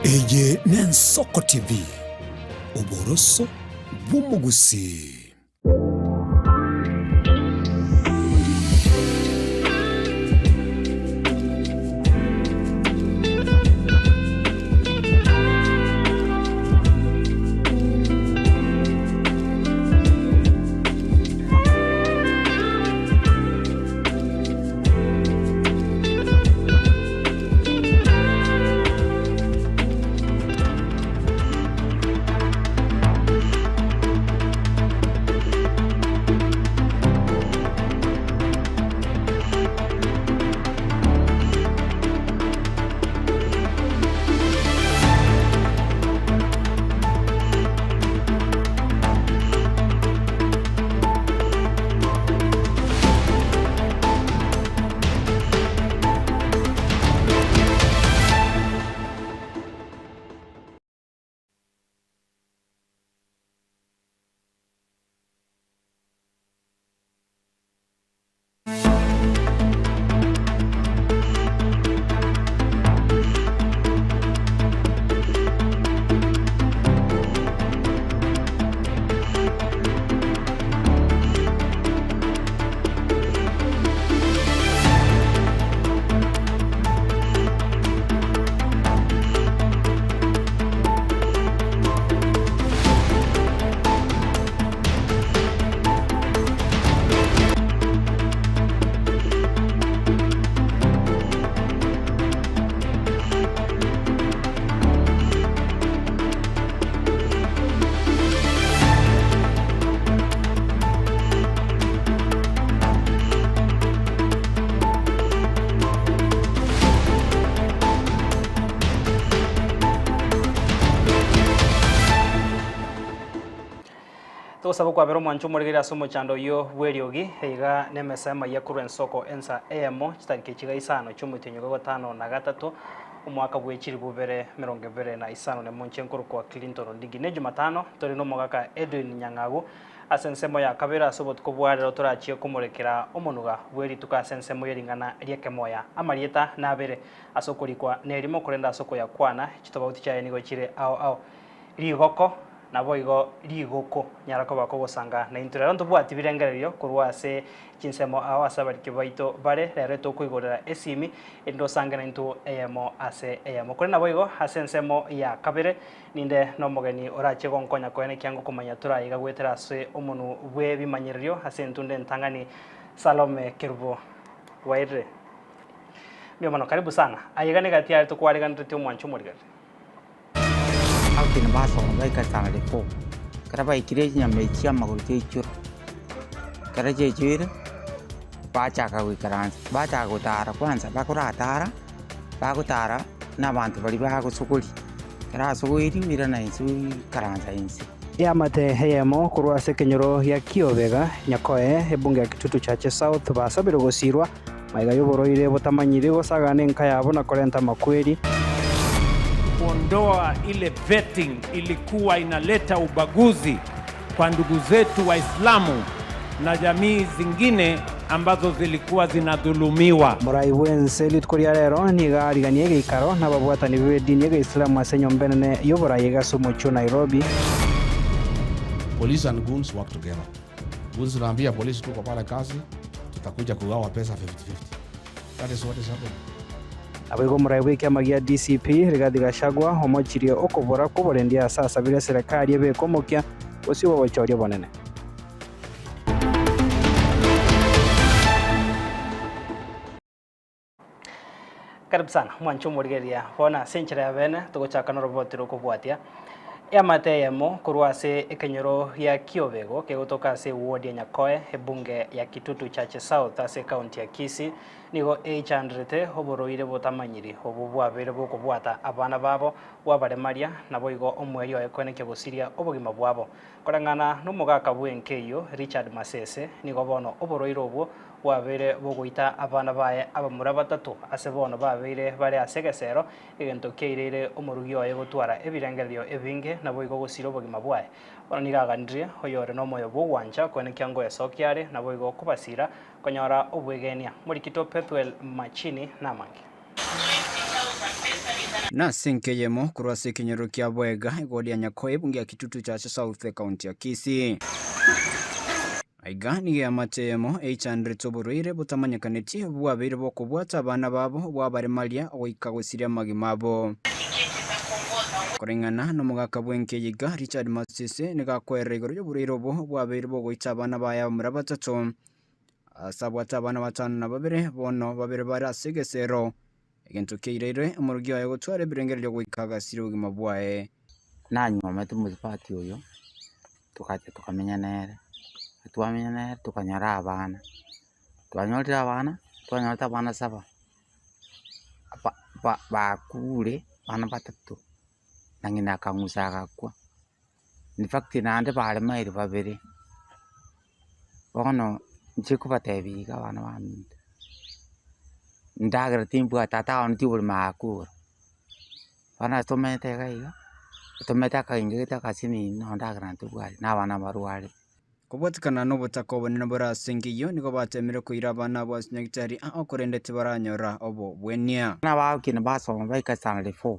Eye n'Ensoko TV, oboroso bw'omogusii. Togosaba okwabera omwancho omorigereria ase omochando oyio bw'eriogi, iga nemesa emayia korwa ensoko ensa eyemo, chitariki chiga isano chi'omotienyi ogo gatano na gatato, omwaka bwe chilifu bibere emerongo ebere na isano nemo inche nkorokwa Clinton Ondigi. Ne Jumatano tore nomogaka Edwin Nyang'agu ase ensemo ya kabere ase obotuko bwa rero torachie komorekera omonuga bwe rituko ase ensemo ye ring'ana ri'ekemoya. Amarieta nabere ase okorikwa nerimo korende ase okoyakwana chitobauti chiaye nigo chire ao ao. Rigoko Naboigo rigoko nyara koba kogosanga naintwe. Rero ntobwati birengererio korwa ase chinsemo ao ase abariki baito bare, rero etokoigorera esimi erinde osange naintwe eyemo ase eyemo. Korende naboigo ase ensemo ya kabere ninde nomogeni orache gonkonya koena ekiango komanya toraiga goetera ase omonwe bw'ebimanyererio ase entunda entang'ani Salome Kerubo. Bwairire? Mbuya mono, karibu sana. Aye iga negati are tokwariganeretie omwancho omorigereri. Abakina basoma baika Sariko. Ekero baikire chinyama echi chi'amagoro chiaichora, ekero chiaichoire, bachaka goikaransa, bachaka gotara kwanza bakoratara, bagotara na abanto baria bagosogoria, ekero asogoirie oirana inse oikaransa inse. Eamate eyemo korwa ase ekenyoro gia Kiobega, Nyakoe, ebunge ya Kitutu Chache South basabire gosirwa Magega y'oborwaire botamanyiri gosagana enka yabo na korenta amakweri. Kuondoa ile vetting ilikuwa inaleta ubaguzi kwa ndugu zetu Waislamu na jamii zingine ambazo zilikuwa zinadhulumiwa. Morai bw'ense rituko ria rero nigo ariganie egeikaro nababwatani b'edini y'Egeisilamu ase enyomba enene y'oborai iga ase omochie o Nairobi. Police and goons work together. Goons tunaambia polisi tuko pale kazi, tutakuja kugawa pesa 50-50. That is what is happening. Naboigo omorai bw'ekiama gia DCP, Rigathi Gachagua, omochirie okobora kw'oborendi ase asabire eserekari ebeke omokia bosio bw'obochori obonene. Karibu sana mwanche omorigereria bono ase enchera ya bene togochaka noroboti rokobwatia eamate eyemo korwa ase ekenyoro gia Kiobego kegotoka ase eward ya Nyakoe ebunge ya Kitutu Chache South ase ecounty ya Kisii nigo eichanderete oborwaire botamanyiri obwo bwabeire bokobwata abana babo bwabaremaria naboigo omweri oye koenekia gosiria obogima bwabo. Koreng'ana nomogaka bw'enka eyio Richard Masese nigo bono oborwaire obwo bwabeire bogoita abana baye abamura batato, ase bono babeire bare ase egesero, egento kiaireire omorugi oye gotwara ebirengererio ebinge, naboigo gosira obogima bwaye. Bono nigo aganirie oyore nomoyo bw'ogwancha koenekia ngoesokia are, naboigo kobasira konyora obwegenia. Morikito Pethuel Machini namange. Nase enka eyemo korwa ase ekenyoro kia Boega, egodi ya Nyakoe, ebunge ya Kitutu Chache South, ekaunti ya Kisii. Aiga nigo eamate eyemo eichanderete oborwaire botamanyekaneti bwabeire bokobwata abana babo bwabaremaria goika gosiria amagima abo. Koreng'ana nomogaka bw'enka eye iga, Richard Masisi, nigo akoerera igoro y'oborwaire obo bwabeire bogoita abana baye abamura batato. Ase abwate abana batano na babere, bono babere bare ase egesero. Egento kiaireire omorogi oye gotwara ebirengererio goika agasiria obogima bwaye. Nanyuomete omosubati oyo, togacha tokamenya nere, twamenya nere tokanyora abana, twanyorire abana, twanyorete abana saba, ba- ba- bakure abana batato, na ng'ina akang'usa agakwa. In fact naende baremaire babere, bono inche nkobatebia iga abana baminto, ndagera timbwati tata one tiborimo agakure, bono ase tomenyete iga iga, tomenyete akagingo gete agasinini nonye ndagera ntobwati na abana mbarwarete. Kobwatikana nobotaka obonene bore ase engiyo, nigo bateemire koira abana abwo ase nyagitari ao korende tibaranyora obobwenia. Abana bagokina basoma baika standard four.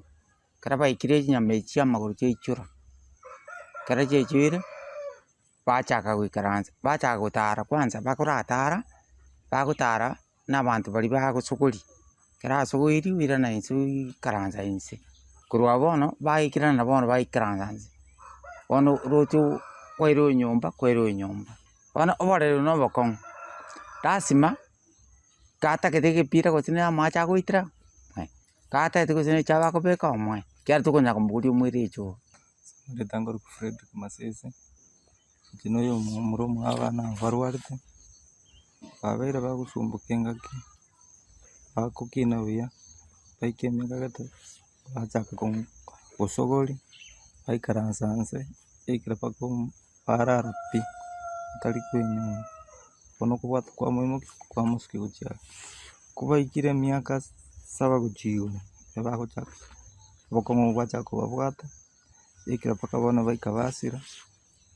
Ekero baikire chinyama echi chi'amagoro chiaichora, ekero chiaichoire, bachaka goikaransa, bachaka gotara kwanza bakoratara, bagotara na abanto baria bagosogoria, ekero asogoirie oirana inse oikaransa inse. Korwa bono, baikirana bono baikaransa inse, bono oroche kwairwa enyomba kwairwa enyomba. Bono oboreri na obokong'u, lasima gatagete egepira gose na amache agoitera. Gatagete gose ne chiabo akobeka omoe, ekiagera tokonyara komoboria omoire echoo. Omoreta nkorokwa Fredrick Masese, inche na oyomo omura omwabo abana aba barwarete, babeire bagosumboka engaki, bagokina buya, baika emiaka gete, bachaka kong'u gosogoria, baikaransa nse, baikera mpaka barara pi, batari koinyora. Bono okobwata kwamoimokia kwamosukia gochia are. Kobaikire emiaka saba gochia igoro, ebagochaka obokong'u obo bwachaka kobabwata, baikera mpaka bono baika basira,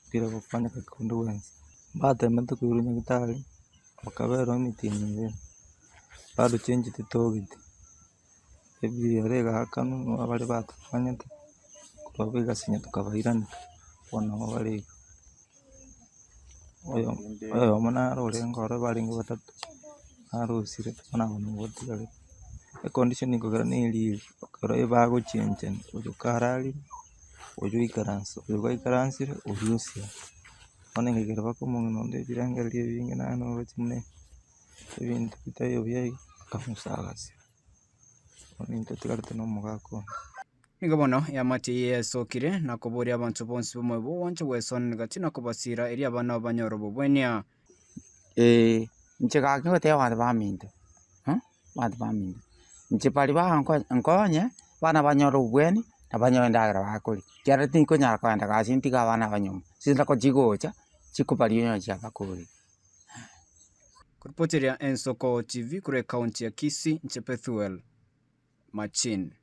mpira gokonyeka konde bwensi. Batemete koirwa nyagetari, bakaberwa emetienyi ebere, bado change tetogeti, ebiara egaakanwa nigo baria batokonyete, korwa abwo egasinya tokabairania, bono nabo bare iga. Oyomo naro orenge ororo barenge batato, naro osire bono abwo nabwo batigarete. Econdition ekogera na eriri, ekero bagochenchani oyo kararire, oyo oikaransa, oyo gaikaransire oria osira. Bono ekegera mpaka omong'ina onde ebirengererio ebinge naye noroche buna ebinto bitaiyo buya iga, akamusa agasira. Bono intwe totigarete na omogaka onde. Nigo bono eamate eye yesokire, na koboria abanto bonsi b'omoyo bw'ogwancha gwesonera gati na kobasiira, erio abana abo banyore obobwenia. Ee, inche gaki ngotebia abanto baminto, abanto baminto, inche baria bagankonya nkonye, abana banyore obobweni, na banyore endagera bakoria, ekiagera tinkonyara kogenda gasi ntige abana aba nyomba, chinsa chigocha, chikobaria onye chiabakorire. Koripoteria Ensoko TV korwa ekaunti ya Kisii, inche Pethuel Machin.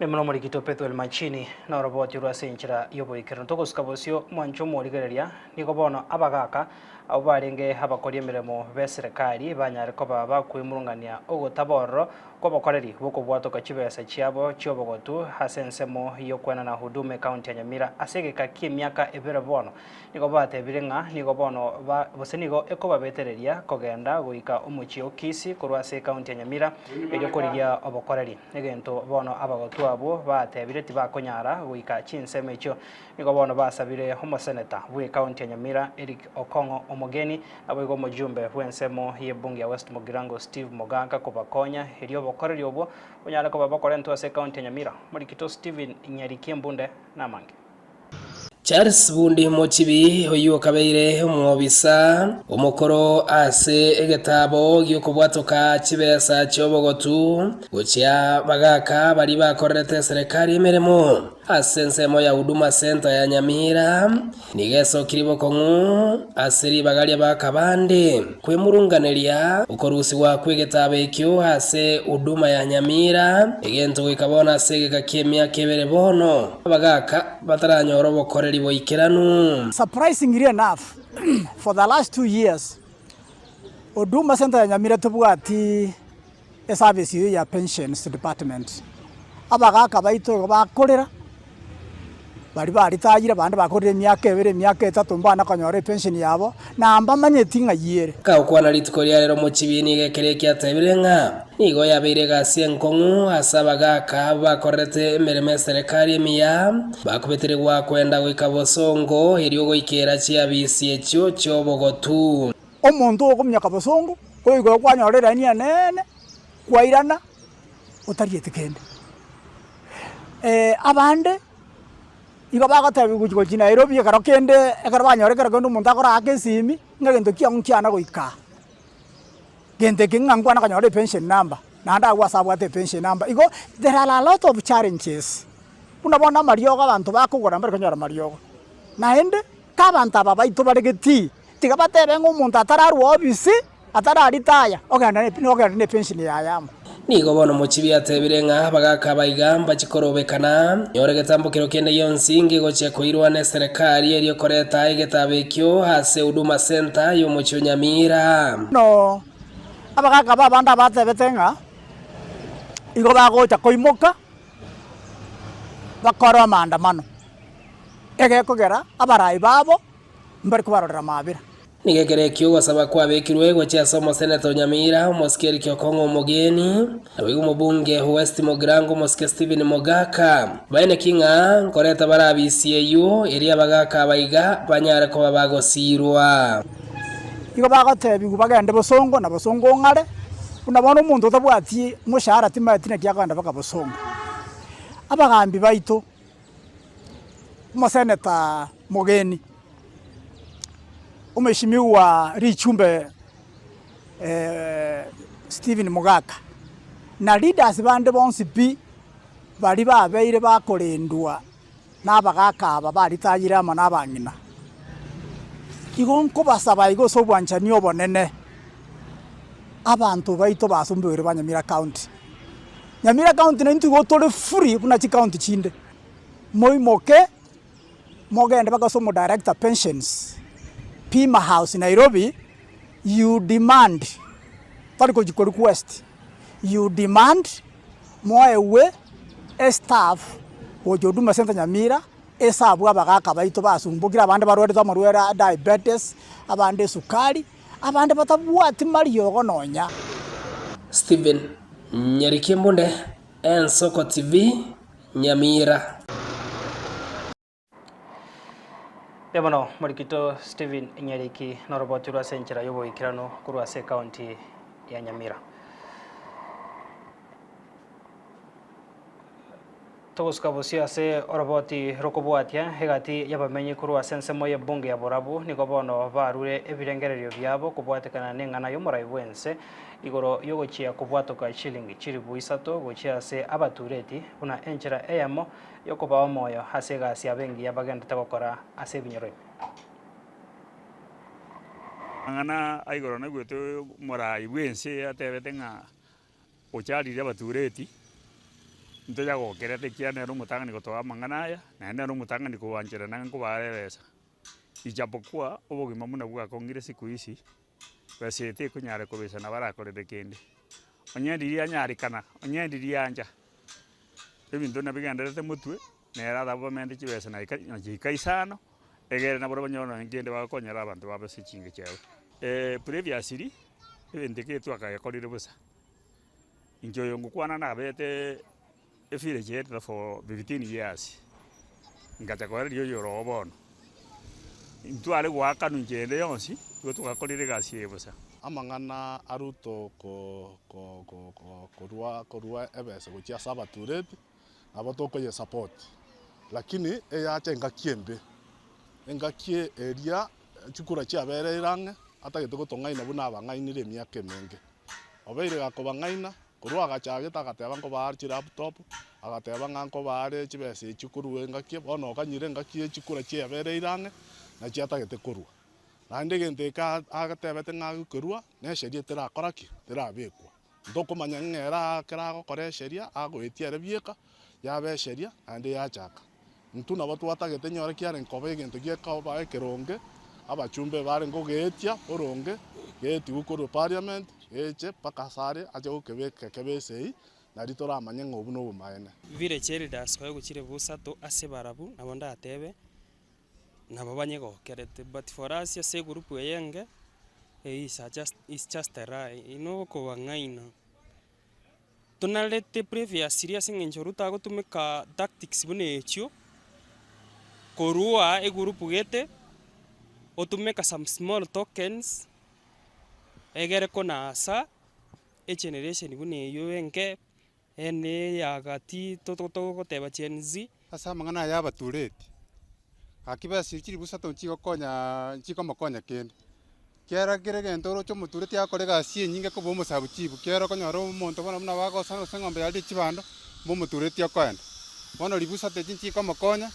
Memo nomorikito Pethuel Machini noroboti rwa ase enchera y'oboikeranu. Togosuka bosio mwanche omorigereria, nigo bono abagaka abwo barenge abakori emeremo b'eserekari banyare koba bakwemurungania ogotaba ororo kw'obokoreri bw'okobwatoka chibesa chiabo chi'obogotu ase ensemo y'okwenana Huduma ekaunti ya Nyamira ase egeka ki'emiaka ebere bono. Nigo batebire ng'a nigo bono ba gose nigo ekobabetereria kogenda goika omochie o Kisii korwa ase ekaunti ya Nyamira erio korigia obokoreri. Egento bono abagotwa abwo batebire tibakonyara goika chinsemo echio. Nigo bono basabire omoseneta bw'ekaunti ya Nyamira Eric Okong'o Omogeni naboigo omojumbe bw'ensemo y'ebunge ya West Mugirango Steve Mogaka kobakonya erio obokoreri obwo bonyare koba bokorentwa ase ekaunti ya Nyamira. Omorikito Stephen Nyariki Embunde namange. Charles Bundi Mochibi, oyio okabeire omwobisa omokoro ase egetaabo gi'okobwatoka chibesa chi'obogotu gochia bagaka baria bakorerete eserekari emeremo ase ensemo ya Huduma Centre ya Nyamira, nigo esokirie bokong'u ase ribaga ri'abakabande kwemurunganeria okorusigwa kw'egetaabo ekio ase Huduma ya Nyamira, egento goika bono ase egeka ki'emiaka ebere bono. Abagaaka bataranyora obokoreri boikeranu. Surprisingly enough, for the last 2 years, Huduma Centre ya Nyamira tobwati. Eservice eyio ya pensions department, abagaka baito igo bakorera, baria baritayire bande bakorire emiaka ebere emiaka etato mbana konyora epension yabo, na mbamanyeti ng'ai ere. Gakwana rituko ria rero omochibi nigo ekero eki atebire ng'a nigo yabeire egasi enkong'u ase abagaaka abwo bakorerete emeremo eserekari emiya, bakobeterigwa kwenda goika bosongo erio goikera chiabisi echio chi'obogotu. Omonto okominyoka bosongo, koigoro kwanyora eraini enene, kwairana otarieti kende. Abande igo bagotebiwa gochia gochia Nairobi ekero kende ekero banyora ekero kende omonto akoraake esimi, ng'a egento kiago nkiana goika aa. Gento eke ng'a nkwana konyora epension number, naende agwo ase abwate epension number. Igo there are a lot of challenges, buna bono amariogo abanto bakogora mbari konyora amariogo. Naende, ka abanto aba baito bare getii, Tiga batebe ng'a omonto atararua obisi, atararitaya, ogenda ogende nepension yaye amo. Nigo bono omochibi atebire ng'a abagaaka abaiga mbachie korobekana, nyore egetambokero kende gionsi ngegochia koirwa neserekari erio koreta egetabo ekio ase Huduma Centre y'omochie o Nyamira. Bono abagaaka b'abande abatebete ng'a igo bagocha koimoka bakore amaandamano, egekogera abarai babo mbare kobarorera amaabera. Nigo ekero ekio ogosaba kwabekirwe gochia ase omoseneta o Nyamira, omosike Eric Okong'o Omogeni, naboigo omobunge o West Mugirango omosike Stephen Mogaka. Baeneki ng'a nkoreta bare abisi eyio erio abagaaka abaiga banyare koba bagosiirwa. Igo bagotebigwa bagende bosongo na bosongo ong'are, buna bono omonto otabwati moshahara timaeti naki akogenda mpaka bosongo. Abagambi baito. Omoseneta Mogeni, Omweshimiwa Richumbe Stephen Mogaka, na leaders bande bonsi pi baria babeire bakorendwa na abagaka aba baritayire amo na abang'ina. Igo nkobasaba iga ase obwanchani obonene, abanto baito basombeirwe ba Nyamira County. Nyamira County naintwe igo tore free buna chicounty chinde, moimoke mogende mpaka ase omodirector pensions, Pima House Nairobi, you demand, tari gochi ko request, you demand moegwe estaff gocha Huduma Centre Nyamira, ase abwo abagaka baito basumbokire abande barwarete amarwaire a diabetes, abande esukari, abande batabwati mariogo nonya. Stephen Nyarikembunde, Ensoko TV, Nyamira. Mbuya mono morikito Stephen Nyariki noroboti rwa ase enchera y'oboikeranu korwa ase ekaunti ya Nyamira. Togosuka bosio ase oroboti rokobwatia egati y'abamenyi korwa ase ensemo y'ebunge ya Borabu nigo bono barure ebirengererio biabo kobwatekana neng'ana y'omorai bw'ense igoro y'ogochia kobwatoka chilingi chilifu isato gochia ase abatureti buna enchera eyemo y'okobaa omoyo ase egasi yabo engiya bagendete gokora ase ebinyoro ime. Amang'ana a igoro naigwete omorai bw'ense atebete ng'a Ocharire abatureti, ntoyagokerete ekiagera nere omotang'ani gotoa amang'ana aya, naende nere omotang'ani koancherana ng'a nkobare ebesa. Ijapokuwa obogima buna bwakong'ire siku hizi, besa eye tekonyara kobesa nabo arakorere kende. Onye riria anyarekana, onye riria ancha, ebinto nabigendererete motwe, nere arabamente chibesa naika nachiika isano, egere nabo banyore nonye kende bagokonyera abanto babo ase chinka chiabo. Previously, Ebinto eke twakagekorire bosa, inche oyo ngokwana nabete evillage eye for 15 years, ngacha koereria oyo ore oo bono. Intware goakanwa inche ende yonsi, igo twagakorire egasi eye bosa. Amang'ana a Ruto ko ko ko ko korwa korwa ebesa gochia ase abatureti, nabo tokoyesupport, lakini eyacha engaki embe, engaki eria chikura chiabereire ang'e, atagete gotong'aina buna abang'ainire emiaka emenge. Obeire gakobang'aina, korwa agachagete agateba nkobaa chilaptop, agateba ng'a nkobaa chibesa echi korwa engaki, bono okanyire engaki ye chikura chiabereire ang'e, nachi atagete korwa. Naende egento eke agatebete ng'a agokerua, na esheria terakora ki? Terabekwa. Ntokomanya ng'a ere ekero agokora esheria, agoetia ere bieka, yaba esheria, naende yachaka. Intwe nabo twatagete nyore kiarenge koba egento gekoba ekeronge, abachumbe barenge gogeetia boronge, Geetigwe korwa parliament, geche mpaka ase are ache gokebeka kebe esegi, nari toramanye ng'a obwo nobomaene. Village elders koegwa chire bosato ase barabwo nabo ndatebe, nabo banyegokerete but for us ase egroup eye enge, is a just is just a lie, inwe okobang'aina. Tonarete previously ase eng'encho Ruto agotumeka tactics buna echio, korwa egroup gete, otumeka some small tokens, egere konasa egeneration buna eywo enke, ene ya gati togoteba Gen Z. Ase amang'ana aya abatureti, gaki besa echi chilifu isato nchigokonya nchikomokonya kende. Kera kera egento oroche omotureti agokora egasi enyinge kobua omosabu chifu, kera okonyora omonto bono buna bagosana gose eng'ombe yarire chibando, mbo omotureti okoenda. Bono ribu isato echi nchikomokonya,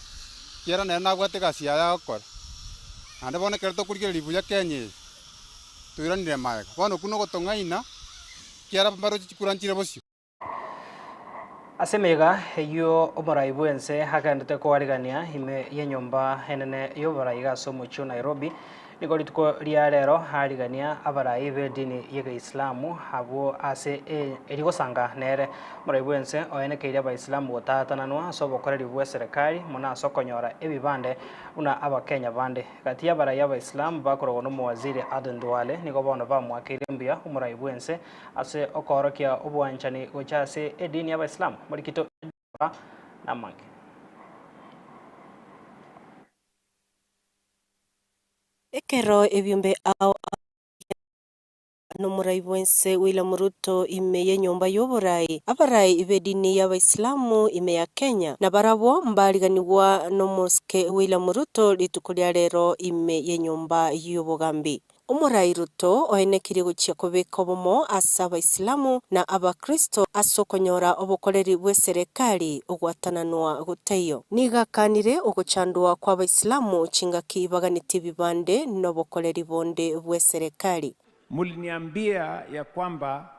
kiagera nere nabwate egasi yaye agokora. Naende bono ekero tokorigereria buya Kenya eye, toiranire magega. Bono okwo nogotong'aina, kiagera mbaroche chikura nchire bosio. Ase emeyega eyio omorai bw'ense agenderete koarigania ime y'enyomba enene y'oborai iga ase omochie o Nairobi, nigo rituko ria rero arigania abarai b'edini y'Egeislamu abwo ase erigosanga nere. Omorai bw'ense oenekeire Abaisilamu gotaatananwa ase obokoreri bw'eserekari mono ase okonyora ebibande buna Abakenya bande. Gati y'abarai Abaisilamu bakorogwa n'omowaziri Aden Duale nigo bono bamoakeire mbuya omorai bw'ense Ase okoorokia obwanchani gocha ase edini y'Abaisilamu, morikito edini namange. Ekero ebiombe ao ao nomorai bw'ense William Ruto ime y'enyomba y'oborai, abarai b'edini y'Abaisilamu ime ya Kenya nabarabwo mbariganigwa n'omosike William Ruto rituko ria rero ime y'enyomba y'obogambi. Omorai Ruto oenekirie gochia kobeka obomo ase Abaisilamu na Abakristo ase okonyora obokoreri bw'eserekari ogwatananwa gotaiyo. Nigo akanire ogochandwa kw'Abaisilamu chingaki baganetie ebibande nobokoreri bonde bw'eserekari. Muliniambia ya kwamba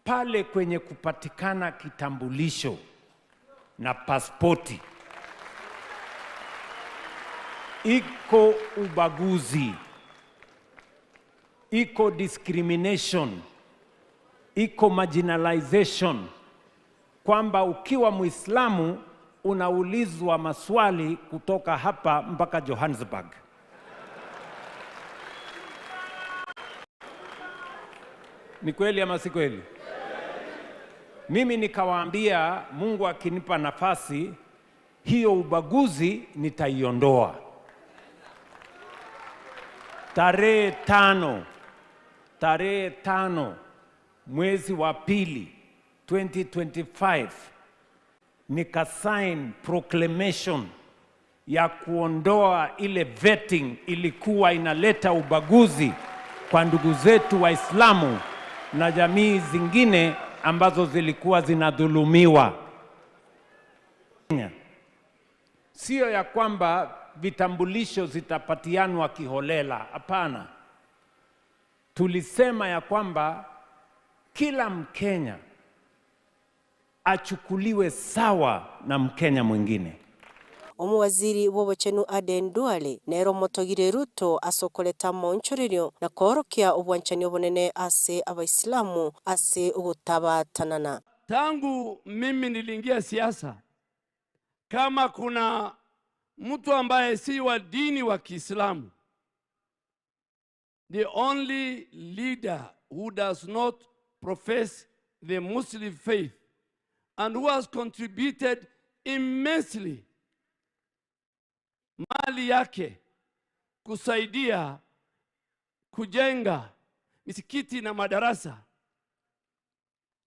pale kwenye kupatikana kitambulisho na pasipoti iko ubaguzi, iko discrimination, iko marginalization, kwamba ukiwa Muislamu unaulizwa maswali kutoka hapa mpaka Johannesburg. Ni kweli ama si kweli? Mimi nikawaambia Mungu akinipa nafasi hiyo ubaguzi nitaiondoa. Tarehe tano, tarehe tano mwezi wa pili 2025 nikasign proclamation ya kuondoa ile vetting ilikuwa inaleta ubaguzi kwa ndugu zetu Waislamu na jamii zingine ambazo zilikuwa zinadhulumiwa. Sio ya kwamba vitambulisho zitapatianwa kiholela, hapana. Tulisema ya kwamba kila Mkenya achukuliwe sawa na Mkenya mwingine. Omowaziri bw'obochenu Aden Duale nere omotogire Ruto ase okoreta amaonchorerio na koorokia obwanchani obonene ase Abaisilamu ase ogotabatanana. Tangu mimi niliingia siasa, kama kuna mtu ambaye si wa dini wa Kiislamu, the only leader who does not profess the Muslim faith and who has contributed immensely mali yake kusaidia kujenga misikiti na madarasa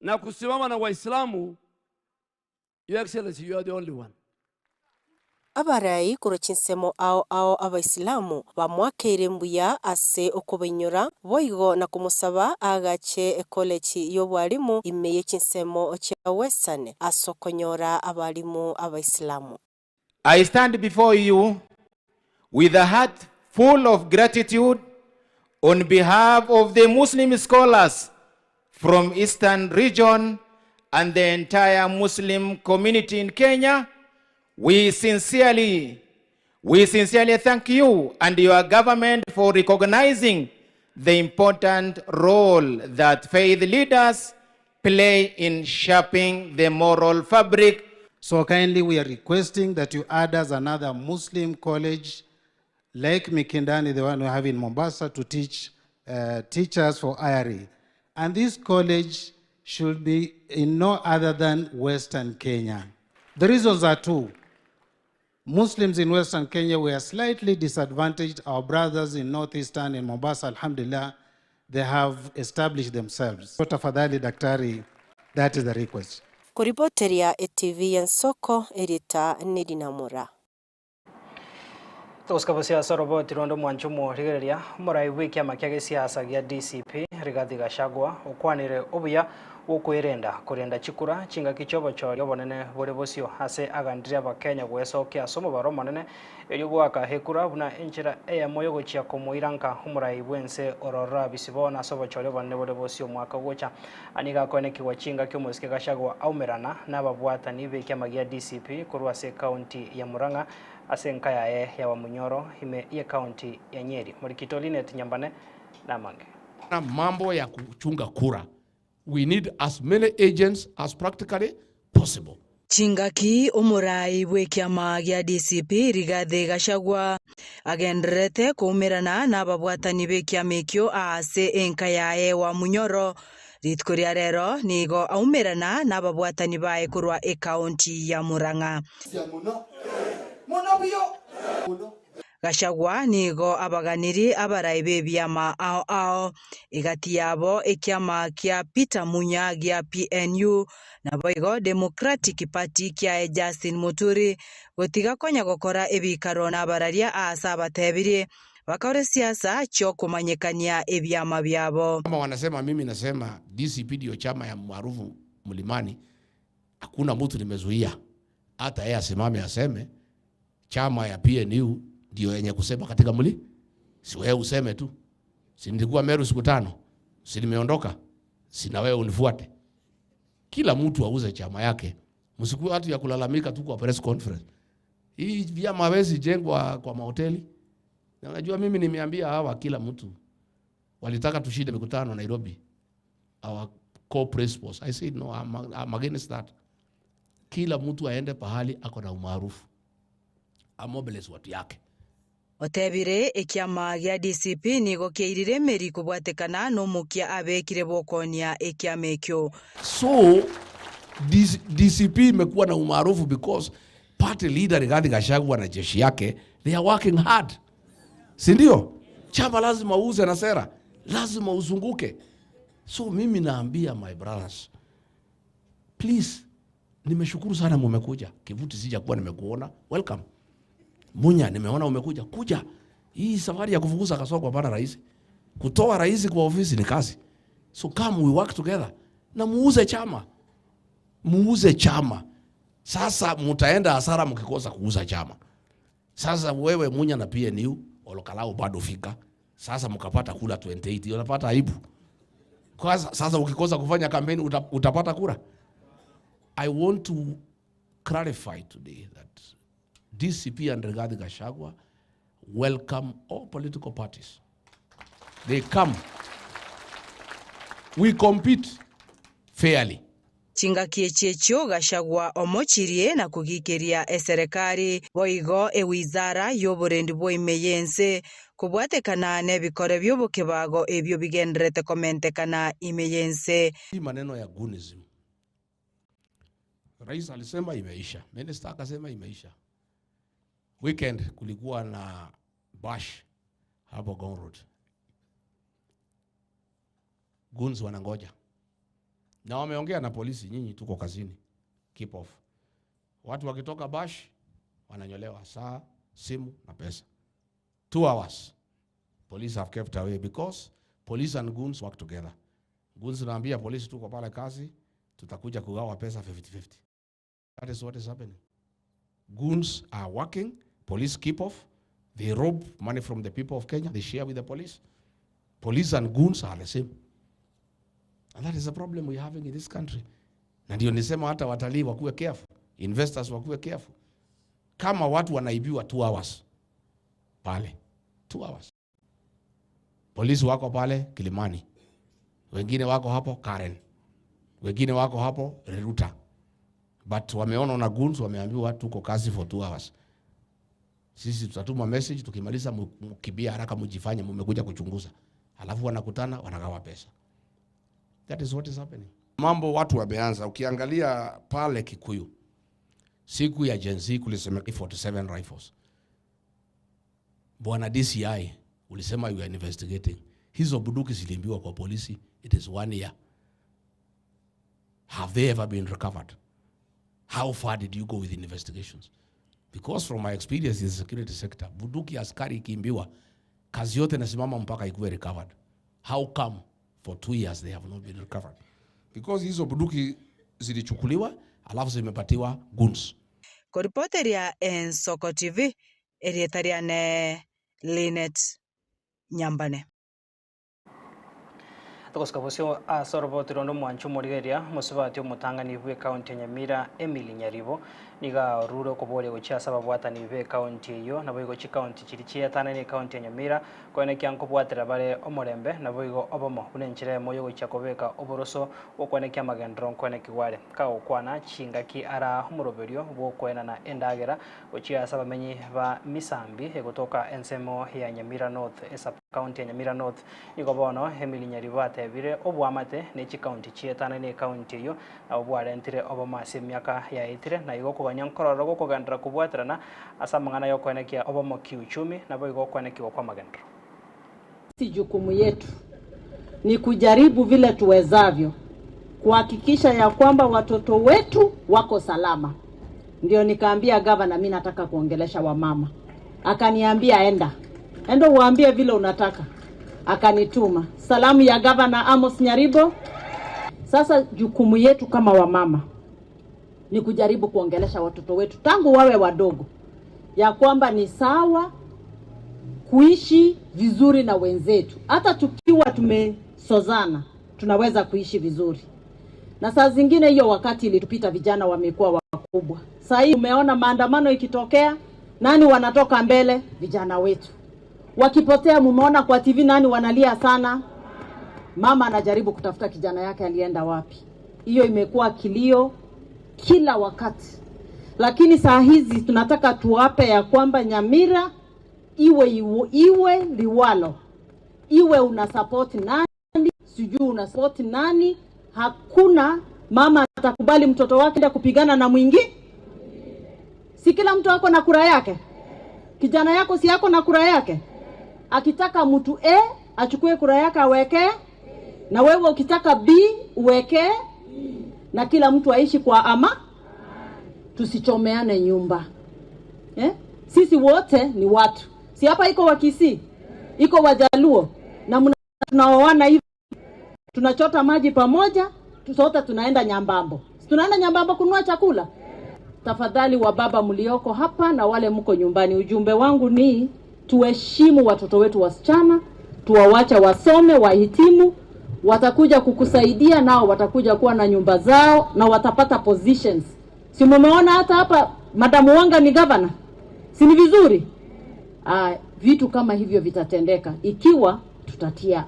na kusimama na Waislamu, Your Excellency, you are the only one. Abarai korwa chinsemo ao ao Abaisilamu bamoakeire mbuya ase okobainyora, boigo na komosaba aagache ekolechi y'obwalimu ime ye chinsemo chia Western ase okonyora abalimu Abaisilamu. I stand before you with a heart full of gratitude on behalf of the Muslim scholars from Eastern Region and the entire Muslim community in Kenya. We sincerely, we sincerely thank you and your government for recognizing the important role that faith leaders play in shaping the moral fabric. So kindly we are requesting that you add us another Muslim college like Mikindani, the one we have in Mombasa, to teach teachers for IRE. And this college should be in no other than Western Kenya. The reasons are two. Muslims in Western Kenya were slightly disadvantaged. Our brothers in Northeastern, in Mombasa, alhamdulillah, they have established themselves. So tafadhali daktari, that is the request. Koriboteria etv y'ensoko erita nerinamura. Togosika bosio ase oroboti ronde omwancho omorigereria, omorai bw'ekiama kia gesiasa gia DCP, Rigathi Gachagua, okwanire obuya bw'okwerenda korenda chikura chingaki chi'obochori obonene bore bosio ase agandire Abakenya goesokia ase omobaro omonene erio goaka ekura buna enchera eyemo yogochia komoira nka omorai bw'ense ororo abisi bono ase obochori obonene bore bosio omwaka ogocha. Nigo akoenekigwa chingaki omosike Gachagua aumerana nababwatani b'ekiama gia DCP korwa ase ekaunti ya Murang'a ase enka yaye ya Wamunyoro ime y'ekaunti ya Nyeri. Morikito Linet Nyambane namange. Na mambo ya kuchunga kura we need as many agents as practically possible. Chingaki omorai bw'ekiama gia DCP Rigathi Gachagua agendererete koumerana nababwatani b'ekiama ekio aase enka yaye Wamunyoro, rituko ria rero nigo aumerana nababwatani baye korwa ekaunti ya Murang'a. Gachagua nigo abaganirie abarai b'ebiama ao ao, egati yabo ekiama kia Peter Munya gia PNU, naboigo Democratic Party kiaye Justin Muturi, gotiga konya gokora ebikaro nabararia aase abatebirie bakore siasa chi'okomanyekania ebiama biabo. Kama wanasema mimi nasema DCP ndio chama ya maarufu mlimani, hakuna mtu nimezuia hata yeye asimame aseme chama ya PNU ndio yenye kusema katika mli, si wewe useme tu, si nilikuwa Meru siku tano, si nimeondoka, si na wewe unifuate. Kila mtu auze chama yake, msikuwe watu ya kulalamika tu kwa press conference. Hii vyama hawezi jengwa kwa mahoteli. Na unajua mimi nimeambia hawa kila mtu walitaka tushinde mikutano Nairobi, our core principles. I said no, I'm against that. Kila mtu aende pahali ako na umaarufu, amobilize watu yake. Otebire ekiama gia DCP nigo kiairire emeri kobwatekana nomokia abekire bokonia ekiama ekio. So DCP imekuwa na umaarufu because party leader Rigathi Gachagua na jeshi yake they are working hard, si ndio? Chama lazima uuze na sera, lazima uzunguke. So mimi naambia my brothers, please, nimeshukuru sana mumekuja. Kivuti sijakuwa nimekuona, welcome. Munya, nimeona umekuja, kuja. Hii safari ya kufukuza Kasongo hapana rahisi. Kutoa rais kwa ofisi ni kazi. So come we work together. Na muuze chama. Muuze chama. Sasa mutaenda hasara mkikosa kuuza chama. Sasa wewe Munya na PNU Olokalao bado fika. Sasa mkapata kura 28, unapata aibu. Kwa sasa ukikosa kufanya kampeni utapata kura. I want to clarify today that DCP and Rigathi Gachagua welcome all political parties. They come. We compete fairly. Chingaki echi echio Gachagua omochirie na kogikeria eserekari boigo ewizara y'oborendi bwa ime y'ense kobwatekana n'ebikore by'obokebago ebio bigenderete komentekana ime y'ense. Hii maneno ya gunism. Rais alisema imeisha, minister akasema imeisha. Weekend kulikuwa na bash hapo Ngong Road. Goons wanangoja. Na wameongea na polisi, nyinyi tuko kazini. Keep off. Watu wakitoka bash wananyolewa saa, simu na pesa. 2 hours. Police have kept away because police and goons work together. Goons naambia polisi tuko pale kazi, tutakuja kugawa pesa 50-50. That is what is happening. Goons are working, police keep off, they rob money from the people of Kenya, they share with the police. Police and goons are the same. And that is the problem we're having in this country. Na ndio nisema hata watalii wakuwe careful, investors wakuwe careful. Kama watu wanaibiwa 2 hours pale, 2 hours. Polisi wako pale Kilimani, wengine wako hapo Karen, wengine wako hapo Riruta, but wameona na goons, wameambiwa tuko kazi for 2 hours. Sisi tutatuma message, tukimaliza mkimbia haraka, mjifanye mmekuja kuchunguza, alafu wanakutana wanagawa pesa. That is what is happening. Mambo watu wameanza, ukiangalia pale Kikuyu siku ya Gen Z kulisema 47 rifles. Bwana DCI ulisema you are investigating. Hizo bunduki ziliibiwa kwa polisi, it is one year. Have they ever been recovered? How far did you go with investigations? Because from my experience in the security sector, bunduki ya askari ikiibiwa, kazi yote nasimama mpaka ikuwe recovered. How come for 2 years they have not been recovered? Because hizo bunduki zilichukuliwa alafu zimepatiwa goons. Koripoteria Ensoko TV, erieta riane Linet Nyambane. Togosika bosio ase oroboti rondo omwancho omorigereria omosubati omotang'ani bwa ekaunti ya Nyamira Emily Nyaribo niga orure okoboria gochia ase ababwatani ba ekaunti eywo nabo igo chikaunti chiri chietane na ekaunti ya Nyamira koenekia nkobwatera bare omorembe nabo igo obomo buna enchera emo yogochia kobeka oboroso bokwenekia amagendero nkwenekiwa are kagokwana chingaki ara omoroberio bwokoenana endagera gochia ase abamenyi ba Misambi egotoka ensemo ya Nyamira North esa county ya Nyamira North nigo bono Emily Nyaribo atebire obwamate ne chikaunti chietane na ekaunti eywo nabo bwarentire obomo ase emiaka yaetire na igo okogania nkororo gokogenderera kobwaterana ase amang'ana ya okwenekia obomo kiuchumi nabo igo okwenekiwa kwa magendero. Si jukumu yetu ni kujaribu vile tuwezavyo kuhakikisha ya kwamba watoto wetu wako salama. Ndio nikaambia gavana, mi nataka kuongelesha wamama. Akaniambia enda enda uwaambie vile unataka. Akanituma salamu ya gavana Amos Nyaribo. Sasa jukumu yetu kama wamama ni kujaribu kuongelesha watoto wetu tangu wawe wadogo, ya kwamba ni sawa kuishi vizuri na wenzetu, hata tukiwa tumesozana tunaweza kuishi vizuri. Na saa zingine hiyo wakati ilitupita, vijana wamekuwa wakubwa. Saa hii umeona maandamano ikitokea, nani wanatoka mbele? Vijana wetu. Wakipotea, mumeona kwa TV nani wanalia sana? Mama anajaribu kutafuta kijana yake alienda wapi. Hiyo imekuwa kilio kila wakati, lakini saa hizi tunataka tuwape ya kwamba Nyamira iwe iwe, iwe liwalo, iwe una support nani, sijui una support nani, hakuna mama atakubali mtoto wake enda kupigana na mwingi. Si kila mtu ako na kura yake? Kijana yako si yako na kura yake? Akitaka mtu A achukue kura yake aweke, na wewe ukitaka B uweke, na kila mtu aishi kwa ama, tusichomeane nyumba eh? Sisi wote ni watu, si hapa iko Wakisii, iko Wajaluo na mna- tunaoana hivi, tunachota maji pamoja, sote tunaenda Nyambambo, si tunaenda Nyambambo kununua chakula. Tafadhali wa baba mlioko hapa na wale mko nyumbani, ujumbe wangu ni tuheshimu watoto wetu wasichana, tuwawache wasome, wahitimu, watakuja kukusaidia nao watakuja kuwa na nyumba zao na watapata positions. Si mumeona hata hapa Madamu Wanga ni governor, si ni vizuri? Ah, vitu kama hivyo vitatendeka ikiwa tutatia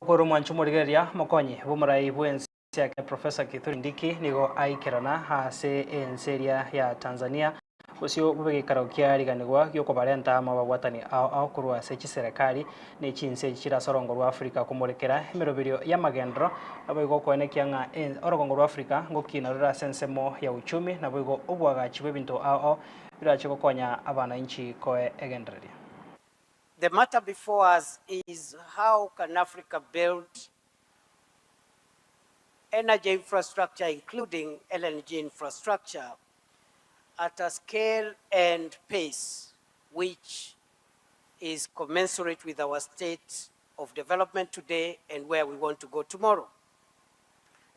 Okoro mwancho morigereria mokonyi bomorai bwensi yake Professor Kithure Kindiki nigo aikerana ase ense eria ya Tanzania gosio bobe geikaro kiariganigwa giokobarenta amo ababwatani ao ao korwa ase chiserekari na chinse chirase orongo rwa Africa komorekera emeroberio ya magendero nabo igo okoenekia ng'a orogongo rwa Africa ngokina rore ase ensemo ya uchumi nabo igo obwagachi bwa ebinto ao ao birache gokonya abananchi koe egendereria. The matter before us is, how can Africa build energy infrastructure, including LNG infrastructure, at a scale and pace which is commensurate with our state of development today and where we want to go tomorrow.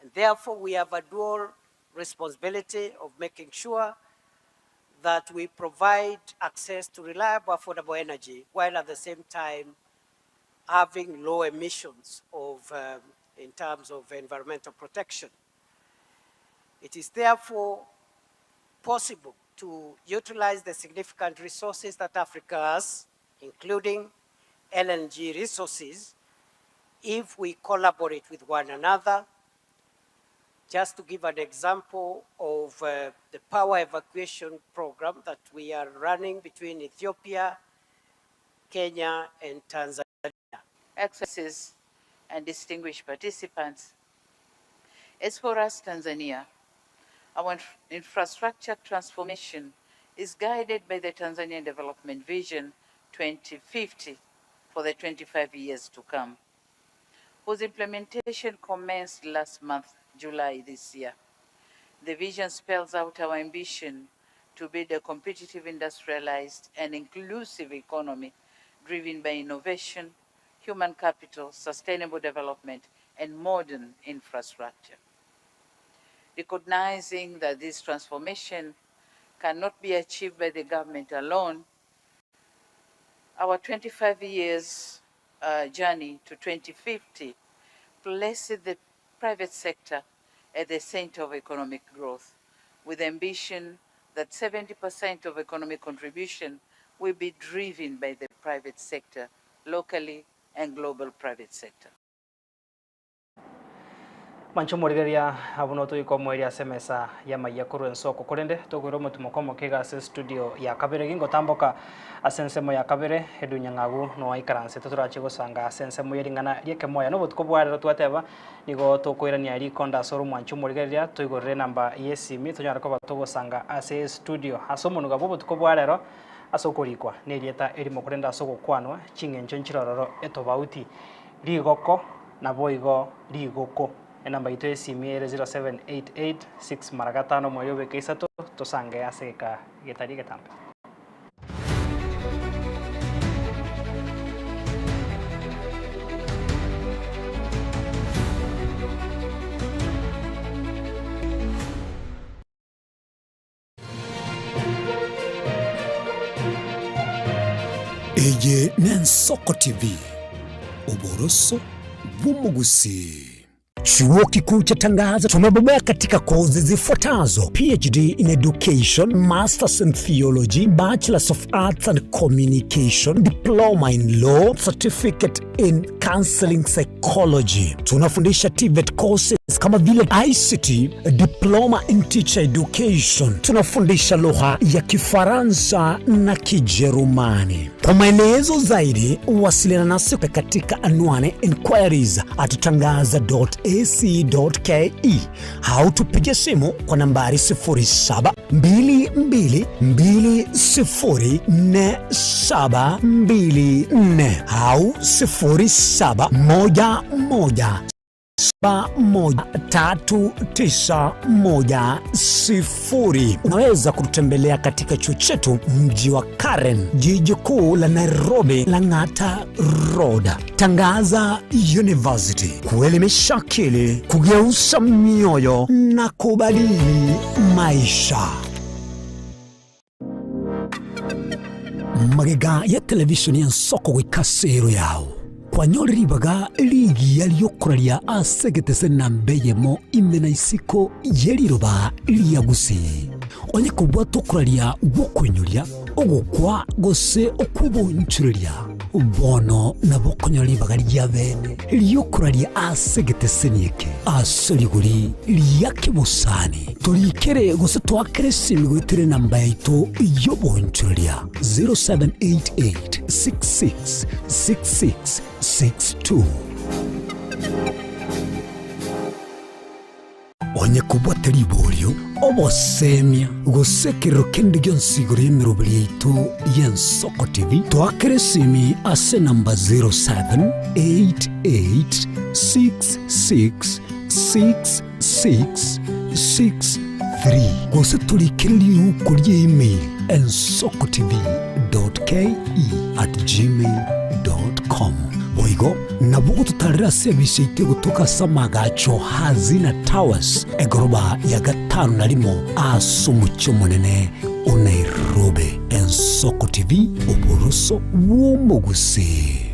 And therefore, we have a dual responsibility of making sure that we provide access to reliable, affordable energy while at the same time having low emissions in terms of environmental protection. It is therefore possible to utilize the significant resources that Africa has. including LNG resources, if we collaborate with one another. Just to give an example of the power evacuation program that we are running between Ethiopia, Kenya, and Tanzania. Excellencies and distinguished participants, as for us, Tanzania, our infrastructure transformation is guided by the Tanzanian Development Vision 2050 for the 25 years to come, whose implementation commenced last month, July this year. The vision spells out our ambition to build a competitive, industrialized, and inclusive economy driven by innovation, human capital, sustainable development, and modern infrastructure. Recognizing that this transformation cannot be achieved by the government alone, our 25 years journey to 2050 places the private sector at the center of economic growth, with the ambition that 70% of economic contribution will be driven by the private sector, locally and global private sector. Mancho morigeria abuno toiko moeria ase emesa y'amaiya korwa ensoko korende tokoira omotumo kwa omokega ase studio ya kabere gingotamboka ase ensemo ya kabere edunyang'agu noaikaranse totorache gosanga ase ensemo y'ering'ana ri'ekemoya na obotuko bwa rero twateba nigo tokoirania rikonda ase ore omwancho omorigereria toigorere enamba ya esimi tonyare koba togosanga ase estudio ase omonuga bwa obotuko bwa rero ase okorikwa na erieta erimo korende ase ogokwanwa ching'encho nchirororo etobauti rigoko naboigo rigoko. Enamba yaito y'esimi ere 0788 6 mara gatano omoerio obeke isato tosange ase egeka getari egetambe. Eye n'Ensoko TV, oboroso bw'omogusii. Chuo Kikuu cha Tangaza tumebobea katika kozi zifuatazo: PhD in Education, Masters in Theology, Bachelors of Arts and Communication, Diploma in Law, Certificate in Counseling Psychology. Tunafundisha TVET courses kama vile ICT, Diploma in Teacher Education. Tunafundisha lugha ya Kifaransa na Kijerumani. Kwa maelezo zaidi, wasiliana nasi katika anwani inquiries at tangaza.ac.ke au tupige simu kwa nambari 0722204724 au 0711 713910. Unaweza kututembelea katika chuo chetu mji wa Karen, jiji kuu la Nairobi, Lang'ata Road. Tangaza University, kuelimisha akili, kugeuza mioyo na kubadili maisha. Magega ya televishoni ya nsoko goika sero yao kwanyore ribaga rigiya riokoraria ase egetese namba eyemo ime na isiko ye riroba ria gusii. Onye kobwata okoraria gwokoinyoria, ogokwa gose okwobonchoreria, bono nabo okonyora ribaga ria bene riokoraria ase egeteseni eke ase rigori ria kebosani. Torikere gose toakere esimi goetera enamba yaito y'obonchoreria 0788 66 66 62. Onye kobwate riborio, obosemia, gose ekerero kende gionsi igoro y'emeroberi yaito y'Ensoko TV, toakere esimi ase enamba 0788 66 66 63 gose torikere riuko ria email ensokotv.ke@gmail.com. Boigo nabo gototarera ase ebise yaito egotoka ase amagacho Hazina Towers, egoroba ya gatano na rimo ase omochie omonene o Nairobi. Ensoko TV, oboroso bw'omogusii.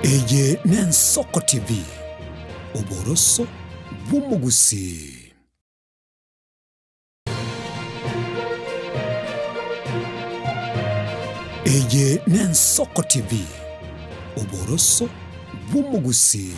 Eye n'Ensoko TV, oboroso bw'omogusii. Eye n'Ensoko TV, oboroso bw'omogusii.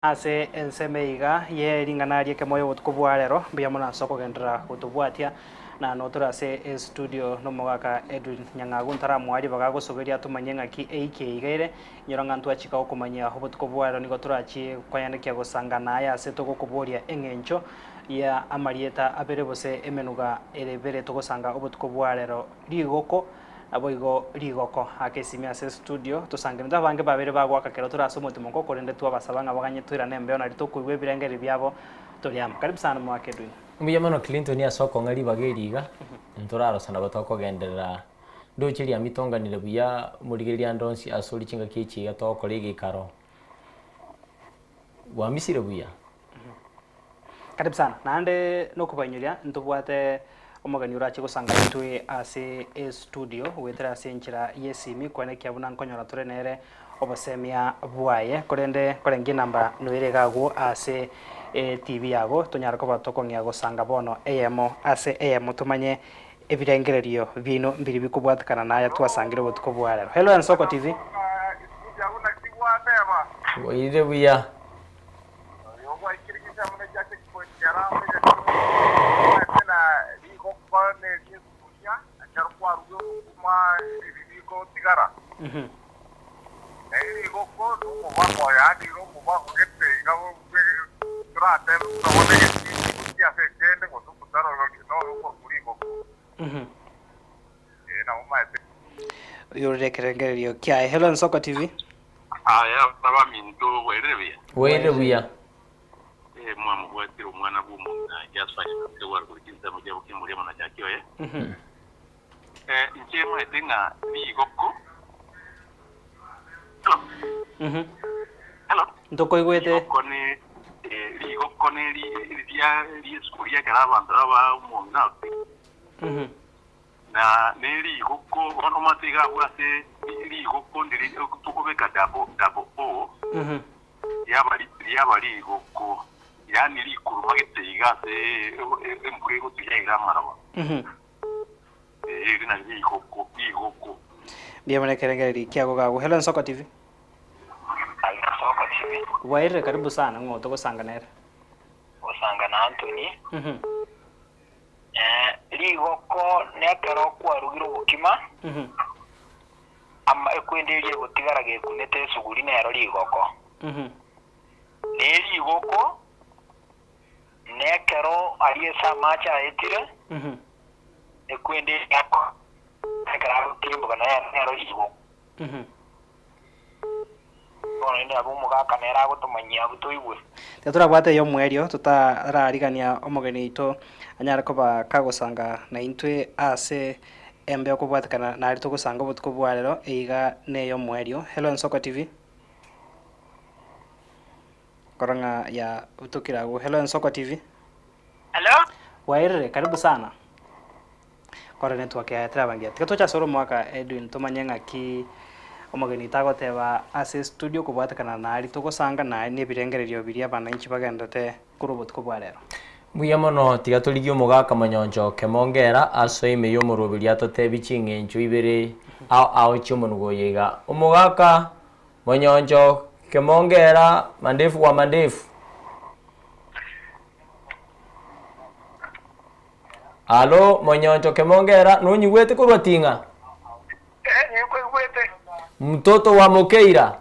Ase ensemo iga ye ring'ana ri'ekemoyo obotuko bwa rero, mbuya mono ase okogenderera gotobwatia, na notore ase estudio nomogaka Edwin Nyang'agu ntaramoa ribaga agosogeria atomanyie ng'aki eiki eye iga ere, inyora ng'a ntwachika gokomanyia obotuko bwa rero nigo torachie koyandekia gosangana aye ase togokoboria eng'encho ya amarieta abere gose emenuga ere ebere togosanga obotuko bwa rero rigoko Naboigo rigoko ake esimi ase estudio, tosangereretwe abange babere bagoaka kero tore ase omotimoko, korende twabasaba ng'a baganye toirane embeo nario tokoigwa ebirengererio biabo tore amo. Karibu sana Omogaka Edwin. Mbuya mono Clinton ase okong'a ribaga eri iga, ntorarosana nabo tokogenderera ndoche riamitonganire buya omorigereria ande onsi ase ore chingaki echi iga togokora egeikaro bwamisire buya. Karibu sana. Naende nokobainyoria ntobwate omogeni orache gosanga intwe ase estudio goetera ase enchera y'esimi koenekia buna nkonyora tore nere obosemia bwaye. Korende korenge enamba noere iga agwo ase etv yago tonyare koba tokong'ea gosanga bono eyemo ase eyemo tomanye ebirengererio biaino mbiri bikobwatekana naya twasangire obotuko bwa rero. Hello Ensoko TV. Bwairire buya. Oyorire ekerengererio kiaye. Hello Ensoko TV. Aya abaminto, bwairire buya? Bwairire buya. Eh, mwamobwatire omwana bw'omong'ina Jasper Nyasae gwarokire chinsemo chia bokimboria amo na chaki oye. Eh, inche maete ng'a rigoko Hello? Hello? Ntokoigwete. Rigoko ne eh, rigoko ne ri- ria riesuguria ekero abanto aba omong'ina Na nerigoko, bono omanyete iga abwo ase rigoko ndiri tokobeka double, double O, riaba riaba rigoko, yaani rikuruma gete iga ase embura egotwa yaira amaroba. Ee, eri nario rigoko, rigoko. Mbuya mono ekerengererio kiago gago. Hello Ensoko TV. Ensoko TV. Bwairire karibu sana ng'o togosanga nere. Gosanga na Anthony. Rigoko nekero kwarugire obokima, ama ekwende eria egotigara gekunete esuguri nero rigoko. Ne rigoko nekero aria ase amache aetire, ekwende eria ekero agotirimboka naye nero rigoko. Bono rende nabo omogaka nere agotomanyia abwo toigwe. Tiga torabwate ey'omoerio totararigania omogeni oito anyare koba kagosanga naintwe ase embeo kobwatekana naria togosanga obotuko bwa rero eiga ney'omoerio. Hello Ensoko TV. Korora ng'a ya butokire agwo. Hello Ensoko TV. Hello. Bwairire, karibu sana. Kore network yaye teraba ngiya. Tiga toche ase ore omwaka Edwin tomanye ng'aki omogeni tagoteba ase studio kobwatekana na aria togosanga na na ebirengererio biria abananchi bagenderete korwa obotuko bwa rero. Mbuya mono tiga torigie omogaka monyoncho kemongera asoe ime y'omoroberi atotebi ching'encho ibere ao ao chi'omonugo oyo iga. Omogaka monyoncho kemongera mandefu wa mandefu. Alo, monyoncho kemongera, nonyigwete korwa ting'a? Eh, ninkoigwete. Mtoto wa Mokeira.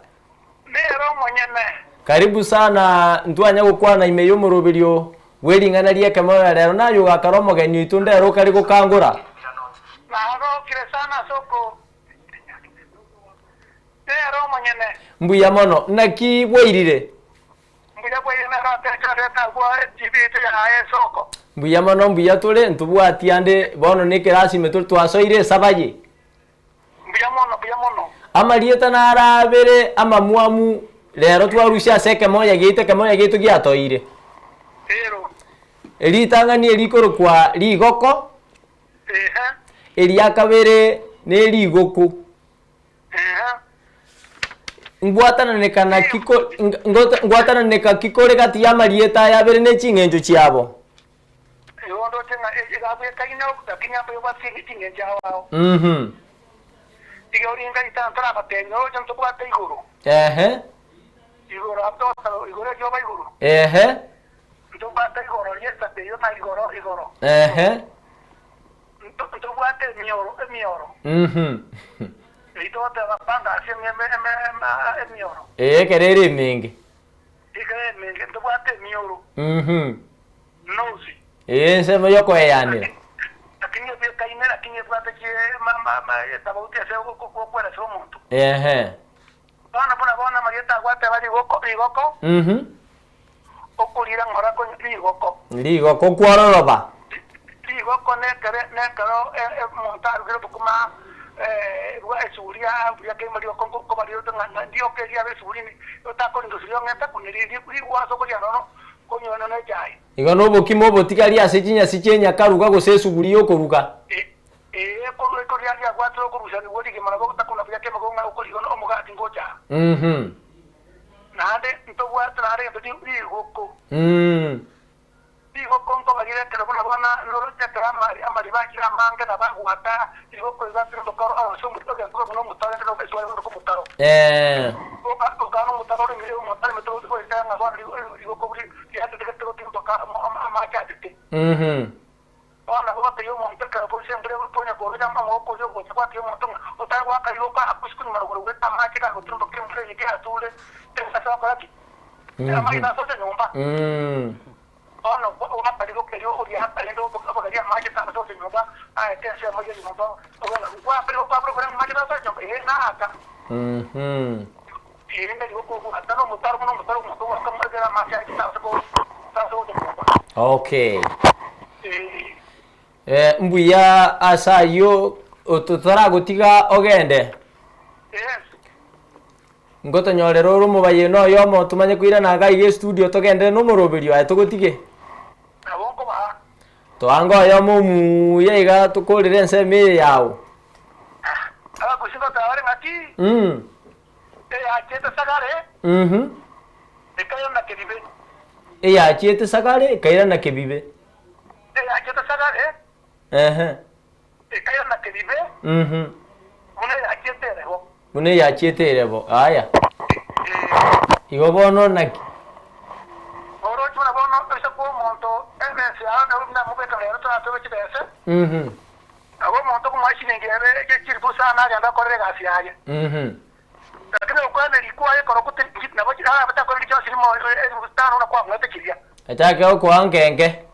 Nere omonyene. Karibu sana ntwanya gokwana ime y'omoroberio bwe ring'ana ri'ekemoyo rero naye ogakara omogeni oito ndero okare gokangora. Nagokire sana ase oko. Nere omonyene. Mbuya mono. Naki bwairire? Mbuya bwairire nere otechorete agwo echibi echo yaye esoko. Mbuya mono mbuya tore ntobwati ande bono nekerasi ime tore twasoire esabaye. Mbuya mono mbuya mono. Amarieta naro abere amamwamu rero twarusia ase ekemoya giaito, ekemoya giaito giatoire. Ritang'ani erikorokwa rigoko, eria kabere nerigoko. Ngwatananeka naki ko- ngota- ngwatananeka ki kore gati y'amarieta aya abere ne ching'encho chiabo? Igo ndoche ng'a egabwekaine lakini amba ebwate ching'encho ao ao. Mhm. Iga oringa ritang'ani torabatebia oroche ntobwate igoro. Ehe. Igoro abwo togoteba igoro erioba igoro. Ehe. Ntobwate igoro ri'esato eyio na igoro igoro. Ehe. Ntobwate emioro emioro. Mhm. Eyio togoteba panga ase eme eme eme emioro. Ee, ekero ere emenge. Ekero ere emenge ntobwate emioro. Mhm. Nosi. Ee, ensemo y'okoeyanera. Lakini ebwekaine lakini ebwate chi ma ma ma etafauti ase okweresa omonto. Ehe. Bono buna bono amarieta agwateba rigoko rigoko. Mhm. Okorira ng'ora ko rigoko. Rigoko kwororoba. Rigoko nekere nekero omonto arugire obokima bwa esuguria buria keima rigoko nkoba rirete ng'a ndioka eriabe esuguri otakoringa esuguria ong'ete buna rigwansa okoria nono konywa nono echae. Igo nobokima obotigari ase chinyasi chi'enyakaruga gose esuguri y'okoruga. Ee, korwa riria riabwatire okorusanigwa rigima nabo ogotakuna buya kemogo ng'a okoriga omogati ngocha. Mhm. Naende ntobwate naende egento rigoko. Mm. Rigoko nkoba rire ekero buna bono noroche ekero amari amariba akire amange na bagwata rigoko iga ase omotaro ase omote egento buna omotaro rende nobe esware korokwa omotaro. Eh. Oka okana omotaro oremire omotaro emete goika ng'a bono rigoko buri riatete gotimboka amache atete. Mhm. Bono nabo gotebia omonto ekero boise embura egotonya kororia amaboko oria ogocha gwatebia omonto ng'a otare goaka rigoko akwo isiko nyuma rogoro goeta amache gagotirimboka embura eye keyature ase gokora ki? Amagena asoche nyomba. Bono goaka rigoko erio oriaka rende obogarie amache tagosocha nyomba aete ensemo ya nyomba obe ng'a goaka rigoko abure kore amache tagosocha nyomba ee naaka. Erinde rigoko ogoaka na omotaro buna omotaro omonto ogoaka ekero amache aye tase go tase gocha nyomba. Okay. Ee. Eh, mbuya ase ayio totaragotiga ogende. Yes. Ngotonyorera ore omobayeno oyomo tomanye koirana iga iga estudio togenderere na omoroberio aye togotige. Nabo nkobaa. Toange oyomo omuya iga tokorere ensemo eye yao. Abakusi ngoteba bare ng'aki? Mm. Eyachiete sagare, Mhm. ekairana kebibe. Eyachiete sagare, ekairana kebibe. Eyachiete sagare, Ehe. ekairana kebibe, Mhm. buna eyachiete erebo. Buna eyachiete erebo. Aya. Igo bono naki? Oroche buna bono oise koa omonto ebese yao, nabo buna mobeka rero toratobe chibese. Mhm. Nabo omonto okomoa chilingi ebe chilifu isano agende akorere egasi yaye. Mhm. Lakini okwana rikwaye ekero gote nabo arabe takorire chionsi rimo elifu tano na kwamoete chiria. Achake gokoa nkenke.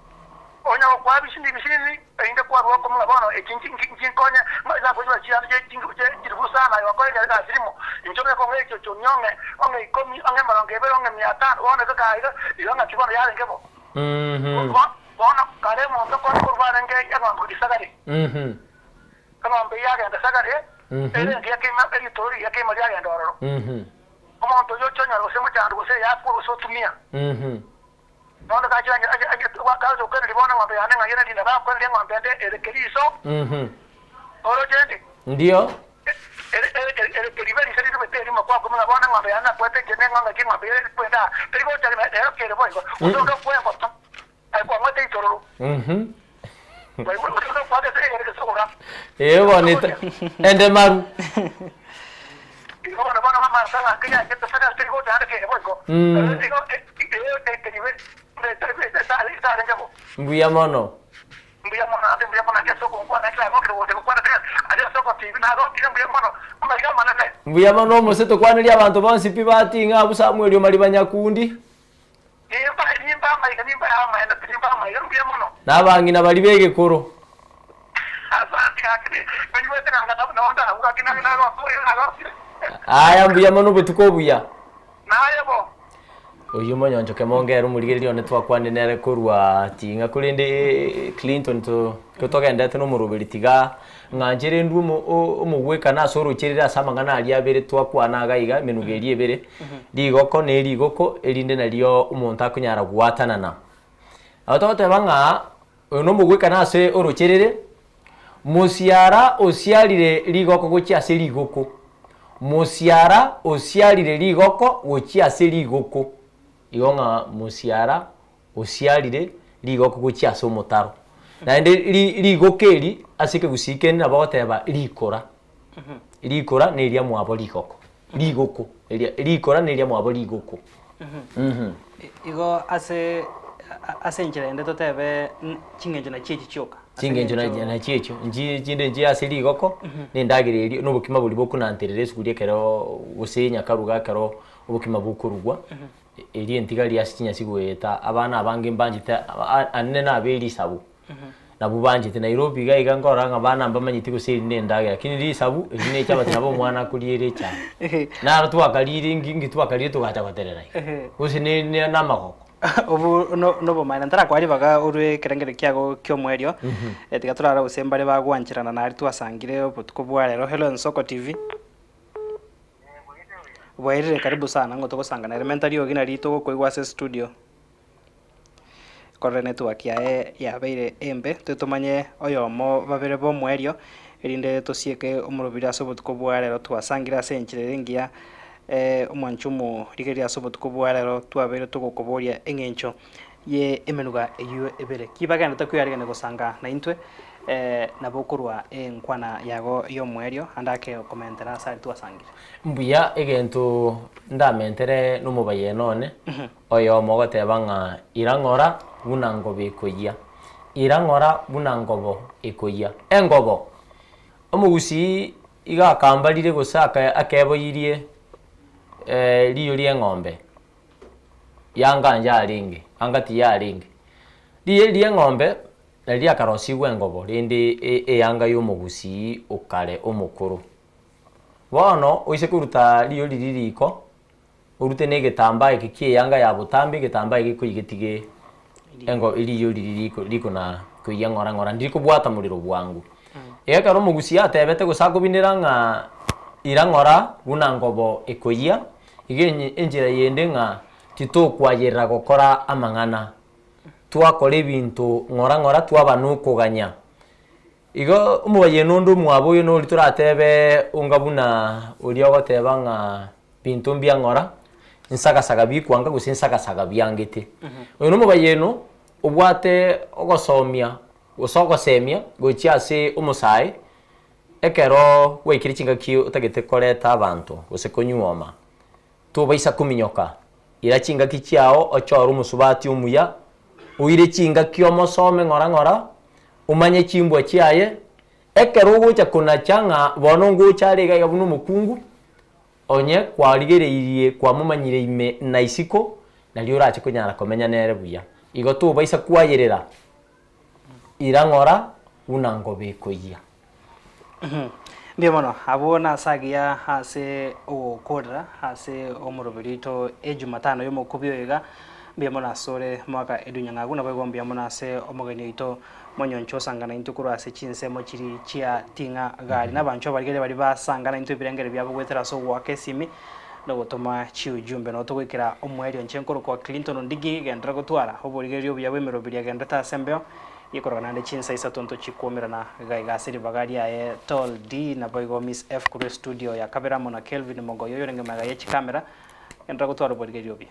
Onya gokoa bisinini bisinini erinde kwarua okomo ng'a bono echi nchinkonye nakochibara chiane chilifu isano aye gwakorire egasi rimo inche obeke ong'e echochoni ong'e ong'e ikomi ong'e emerongo ebere ong'e mia tano bono eke iga iga ng'aki bono yarenge bo. Mhm. Bono kare omonto kore korwa arenge eng'ombe gochia sagare, Mhm. eng'ombe eyio yagenda sagare, Mhm. ere engiya keima, eritoro rigiya keima riagenda ororo. Mhm. Omonto oyio ochia onyora gose mochando gose eyakure gose otumia. Mhm. Bono gachia anye- anye- anye- gacha gokweneria bono eng'ombe yane ng'a yere nabo akweneria eng'ombe ende ere keriso, Mhm. oroche ndi? Ndio. Ere ere ere ere keribe riso rirubete erimo kwakoma ng'a bono eng'ombe yane nakwete inche neng'o ng'aki eng'ombe ere kwenda aa, teri gocha rero kere boigo. Gose onde okwa engoto. Mhm. Ee bono ita- ende maru. Mm. Mbuya mono. Mbuya mono omose tokwanerie abanto bonsi pi bating'a abwo Samuel Omari Banyakundi. Na abang'ina baria b'egekoro. Aya mbuya mono obotuko obuya. Oyio monyoncho kemonge ere omorigereria one twakwanire nere korwa ting'a korende Clinton to ekero togenderete na omoroberi tiga ng'anchere ndwe omo o- omogwekano ase oroche rere ase amang'ana aria abere twakwana iga iga emenugo eria ebere, rigoko na erigoko erinde nario omonto akonyara goatanana. Nabo togoteba ng'a oyo na omogwekano ase oroche rere, mosiara osiarire rigoko gochia ase rigoko, mosiara osiarire rigoko gochia ase rigoko, igo ng'a mosiara osiarire rigoko gochia ase omotaro. Naende ri rigoko eri ase ekegusii kende nabo ogoteba rikora, rikora na eria mwabo rigoko, rigoko eria rikora na eria mwabo rigoko. Igo ase ase enchera ende totebe ching'encho nachio echi chioka. Ase Ching'encho eng'encho- nachio echio, nchi chinde nchiya ase rigoko, na endagera eria, na obokima boria bokunanterera esuguri ekero gose nyakaruga ekero obokima bokorugwa, eria entigari ase chinyasi goeta, abana abange mbanchete anene nabe risabu, nabwo banchete. Nairobi iga iga nkorora ng'a abana mbamanyeti gose eri na endagera, lakini risabu eri na echabati nabo omwana akoriera echae. Naro twakarire nki nki twakarire togacha goterera iga, gose ne ne na amagoko. Obo no nobomaene ntarakoa ribaga orwe ekerengero kiago kia omoerio, tiga torare gose mbare bagwancherana naria twasangire obotuko bwa rero. Hello Ensoko TV. Bwairire karibu sana ng'o togosanga nere menta riogi nari togokoigwa ase estudio. Korora enetwork yaye yabeire embe totomanye oyomo babere bomoerio erinde tosieke omorobiri ase obotuko bwa rero twasangire ase enchera ere engiya omwancho omorigereria ase obotuko bwa rero twabeire togokoboria eng'encho ye emenuga eyio ebere. Ki bagenderete koyarigania gosanga naintwe nabo okorwa enkwana yago y'omoerio ande ake okomentera ase aria twasangire. Mbuya egento ndamentere nomobayeno one, oyomo ogoteba ng'a ira ng'ora buna ngobo ekoyia, ira ng'ora buna ngobo ekoyia. Engobo, omogusii iga akambarire gose aka akeboyirie riyo ri'eng'ombe. Yanga yarenge, anga tiyarenge. Riyo ri'eng'ombe nari riakarosigwe engobo rende eyanga y'omogusii okare omokoro. Bono oise koruta riyo riria riko, orute na egetambaa eke kia eyanga ya botambe, egetambaa eke gekoigetige engo riyo riria riko riko na koiyia ng'ora ng'ora ndirikobwata morero bwango. Iga ekero omogusii atebete gose akobinera ng'a ira ng'ora buna ngobo ekoiyia, Iga enchera yende ng'a titokwayerera gokora amang'ana, twakora ebinto ng'ora ng'ora twaba nokoganya. Igo omobayeno onde omwabo oyo noria toratebe onga buna oria ogoteba ng'a binto mbia ng'ora, nsagasaga bikwanga gose nsagasaga biangete. Oyo na omobayeno obwate ogosomia gose ogosemia gochia ase omosae. Ekero gwaikire chingaki otagete koreta abanto gose konyuoma, tobaisa kominyoka, ira chingaki chiao ochore omosubati omuya, oire chingaki omosome ng'ora ng'ora, omanye chimbwa chiaye, ekero ogocha konacha ng'a bono ngocha are iga iga buna omokungu, onye kwarigereirie kwamomanyire ime na isiko, nario orache konyara komenya nere buya. Igo tobaisa kwayerera. Ira ng'ora buna ngobe ekoyia. Mbuya mono. Abwo nase agiya ase ogokorera ase omoroberi oito ejumatano y'omokubi oyo iga. Mbuya mono asore mwaka Edwin Nyang'agu naboigo mbuya mono ase omogeni oito Monyoncho osangana intwe korwa ase chinsemo chiri chia ting'a gari. Na abanchwa abarigereria baria basangana intwe ebirengeri biabo goetera ase ogoaka esimi na ogotoma chiujumbe. Nabo togoikera omoerio inche nkorokwa Clinton Ondigi, genderera gotwara oborigereria obuya bw'emeroberi agenderete ase embeo gekoroka naende chinsa isato ntochikwomerana gaiga ase ribaga riaye Tall D naboigo Miss F korwa estudio ya kabere amo na Kelvin Mogoyo oyorenge magega ye chikamera. Genderera gotwara oborigereria obuya.